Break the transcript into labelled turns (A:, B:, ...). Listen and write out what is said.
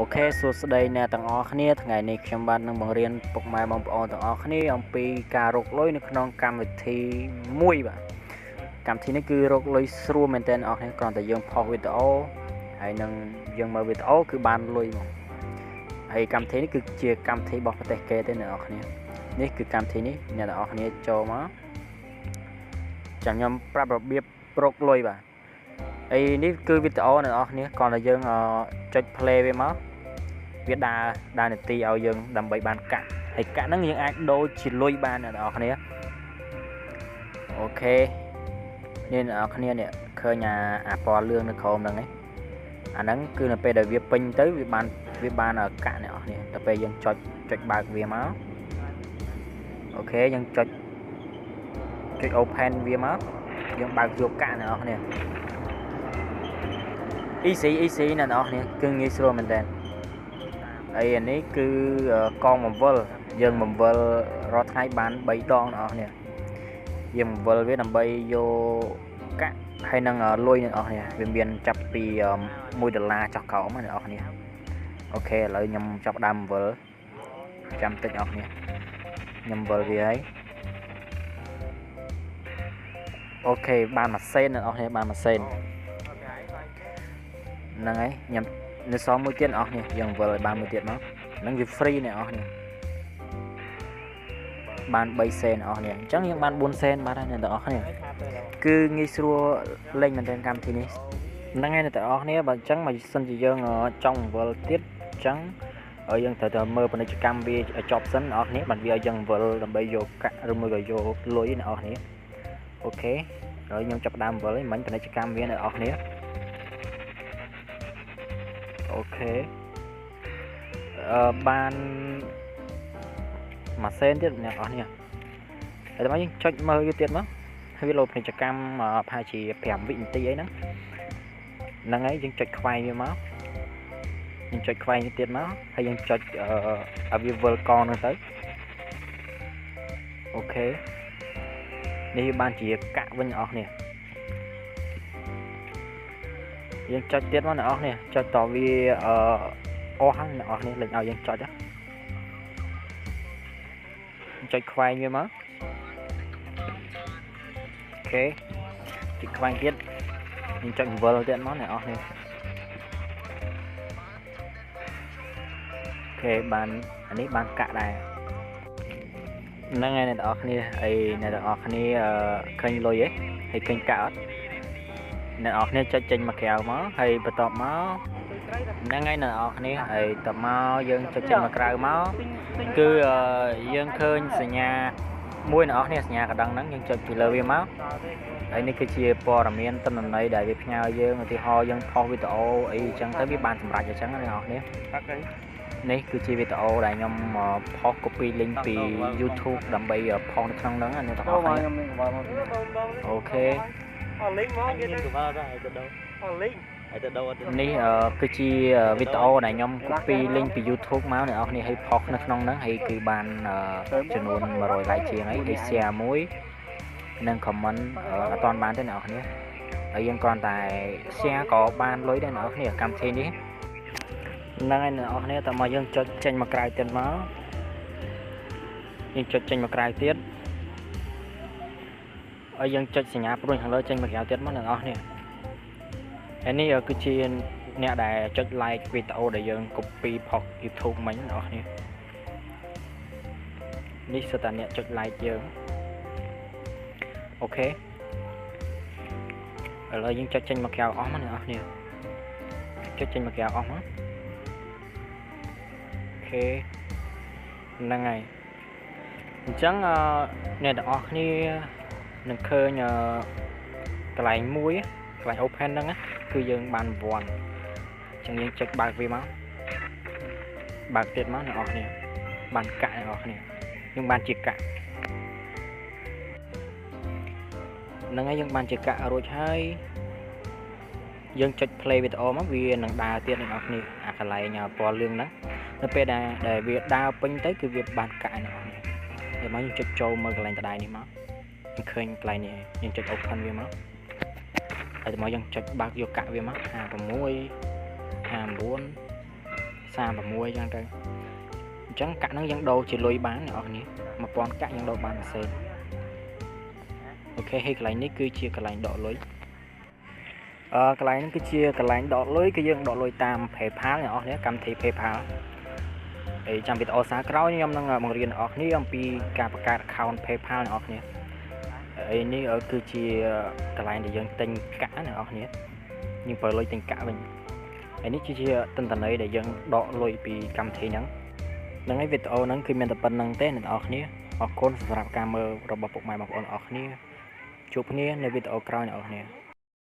A: OK សួស្តីអ្នកទាំងអស់គ្នាថ្ងៃនេះខ្ញុំបាទនឹងបង្រៀនពុកម៉ែបងប្អូនទាំងអស់គ្នាអំពីការរកលុយនៅក្នុងកម្មវិធីមួយបាទកម្មវិធីនេះគឺរកលុយស្រួលមែនទែនអ្នកនរគ្រាន់តែយើងផុសវីដេអូហើយនឹងយើងមើលវីដេអូគឺបានលុយហ្មងហើយកម្មវិធីនេះគឺជាកម្មវិធីរបស់ប្រទេសគេទេអ្នកនរគ្នានេះគឺកម្មវិធីនេះអ្នកទាំងអស់គ្នាចូលមកចាំខ្ញុំប្រាប់របៀបរកលុយបាទអីនេះគឺវីដេអូអ្នកនរគ្នាគ្រាន់តែយើងចុច play វាមកវាដើរនាទីឲ្យយើងដើម្បីបានកាក់ហើយកាក់ហ្នឹងយើងអាចដូរជាលុយបានអ្នកនរគ្នាOK នេះអ្នកនរគ្នានេះឃើញអាពណ៌លឿងនៅក្រោមហ្នឹងឯងអាហ្នឹងគឺនៅពេលដែលវាពេញទៅវាបានកាក់អ្នកនរគ្នាដល់ពេលយើងចុចបើកវាមក OK យើងចុច open វាមកយើងបើកយកកាក់អ្នកនរគ្នា easy easy អ្នកនរគ្នាគឺងាយស្រួលមែនតើហើយអានេះគឺកងបង្វិលយើងបង្វិលរាល់ថ្ងៃបាន3ដងអ្នកនរគ្នាយើងបង្វិលវាដើម្បីយកកាក់ហើយនឹងលុយអ្នកនរគ្នាវាមានចាប់ពី1ដុល្លារចុះក្រោមអ្នកនរគ្នាOK ឥឡូវខ្ញុំចាប់ដើមបង្វិលចាំតិចអ្នកនរគ្នាខ្ញុំបង្វិលវាហើយ OK បានមួយសេនអ្នកនរគ្នាបានមួយសេនហ្នឹងហើយខ្ញុំនៅសល់មួយទៀតអ្នកនរគ្នាយើងវិលឲ្យបានមួយទៀតមកហ្នឹងវា free អ្នកនរគ្នាបាន3សេនអ្នកនរគ្នាអញ្ចឹងយើងបាន4សេនបាទហើយអ្នកទាំងអស់គ្នាគឺងាយស្រួលលេងមែនទែនកម្មវិធីនេះហ្នឹងហើយអ្នកទាំងអស់គ្នាបើអញ្ចឹងបើសិនជាយើងចង់វិលទៀតអញ្ចឹងយើងត្រូវតែមើលពាណិជ្ជកម្មវាឲ្យចប់សិនអ្នកនរគ្នាបានវាឲ្យយើងវិលដើម្បីយកកាក់ឬមួយក៏យកលុយអ្នកនរគ្នាOK ហើយខ្ញុំចាប់ដើមវិលហើយមិញពាណិជ្ជកម្មវាអ្នកនរគ្នាOK បានមួយសេនទៀតអ្នកនរគ្នាហើយដល់មកយើងចុចមើលវាទៀតមកហើយវាលោតពាណិជ្ជកម្មប្រហែលជា5វិនាទីអីហ្នឹងហ្នឹងហើយយើងចុចខ្វែងវាមកយើងចុចខ្វែងវាទៀតមកហើយយើងចុចឲ្យវាវិលកងហ្នឹងទៅOK នេះវាបានជាកាក់វិញអ្នកនរគ្នាយើងចុចទៀតមកអ្នកនរគ្នាចុចតវាអស់ហើយអ្នកនរគ្នាលេងឲ្យយើងចុចចុចខ្វែងវាមក OK ចុចខ្វែងទៀតយើងចុចវិលទៀតមកអ្នកនរគ្នាOK បានអានេះបានកាក់ដែរហ្នឹងហើយអ្នកនរគ្នាហើយអ្នកនរគ្នាឃើញលុយហ៎ហើយឃើញកាក់អត់អ្នកនរគ្នាចុចចេញមកក្រៅមកហើយបន្ទាប់មកហ្នឹងហើយអ្នកនរគ្នាហើយបន្ទាប់មកយើងចុចចេញមកក្រៅមកគឺយើងឃើញសញ្ញាមួយអ្នកនរគ្នាសញ្ញាកណ្ដឹងហ្នឹងយើងចុចពីលើវាមកហើយនេះគឺជាព័ត៌មានទិន្នន័យដែលវាផ្ញើយើងឧទាហរណ៍យើងផុសវីដេអូអីអញ្ចឹងទៅវាបានសម្រេចអញ្ចឹងអ្នកនរគ្នានេះគឺជាវីដេអូដែលខ្ញុំផុស copy link ពី YouTube ដើម្បីផុសនៅក្នុងហ្នឹងអ្នកទាំងអស់គ្នាOK នេះគឺជាវីដេអូដែលខ្ញុំ copy link ពី YouTube មកអ្នកនរគ្នាឲ្យផុសនៅក្នុងហ្នឹងហើយគឺបានចំនួន100 like ជាងហើយហើយ share មួយនិង comment អត់ទាន់បានទេអ្នកនរគ្នាហើយយើងគ្រាន់តែ share ក៏បានលុយដែរអ្នកនរគ្នាកម្មវិធីនេះហ្នឹងហើយអ្នកនរគ្នាតើមកយើងចុចចេញមកក្រៅទៀតមកយើងចុចចេញមកក្រៅទៀតហើយយើងចុចសញ្ញាព្រួញខាងលើចេញមកក្រៅទៀតមកអ្នកនរគ្នាហើយនេះគឺជាអ្នកដែលចុច like វីដេអូដែលយើង copy ផុស YouTube មិញអ្នកនរគ្នានេះសុទ្ធតែអ្នកចុច like យើង OK ឥឡូវយើងចុចចេញមកក្រៅអស់មកអ្នកនរគ្នាចុចចេញមកក្រៅអស់មក OK ហ្នឹងហើយអញ្ចឹងអ្នកទាំងអស់គ្នានឹងឃើញកន្លែងមួយកន្លែង open ហ្នឹងគឺយើងបានវ័នអញ្ចឹងយើងចុចបើកវាមកបើកទៀតមកអ្នកនរគ្នាបានកាក់អ្នកនរគ្នាយើងបានជាកាក់ហ្នឹងហើយយើងបានជាកាក់រួចហើយយើងចុច play វីដេអូមកវានឹងដើរទៀតអ្នកនរគ្នាអាកន្លែងពណ៌លឿងហ្នឹងនៅពេលដែលវាដើរពេញទៅគឺវាបានកាក់អ្នកនរគ្នាដល់មកយើងចុចចូលមើលកន្លែងដដែលនេះមកយើងឃើញកន្លែងនេះយើងចុច open វាមកហើយមកយើងចុចបើកយកកាក់វាមក56 59 36 អញ្ចឹងទៅ អញ្ចឹងកាក់ហ្នឹងយើងដូរជាលុយបានអ្នកនរគ្នា 1000 កាក់យើងដូរបាន1សេន។ អូខេ ហើយកន្លែងនេះគឺជាកន្លែងដកលុយ អឺកន្លែងហ្នឹងគឺជាកន្លែងដកលុយ គឺយើងដកលុយតាម PayPal អ្នកនរគ្នា កម្មវិធី PayPal។ ហើយចាំវីដេអូសារក្រោយ ខ្ញុំនឹងបង្រៀនអ្នកនរគ្នាអំពីការបង្កើត account PayPal អ្នកនរគ្នា។ ហើយនេះគឺជាកន្លែងដែលយើងទិញកាក់អ្នកនរគ្នា យើងប្រើលុយទិញកាក់វិញ។ ហើយនេះគឺជាទិន្នន័យដែលយើងដកលុយពីកម្មវិធីហ្នឹងហ្នឹងហើយ។ វីដេអូហ្នឹងគឺមានតែប៉ុណ្្នឹងទេអ្នកនរគ្នា។ អរគុណសម្រាប់ការមើលរបស់ពុកម៉ែបងប្អូនអរគ្នា។ ជួបគ្នានៅវីដេអូក្រោយអ្នកនរគ្នា។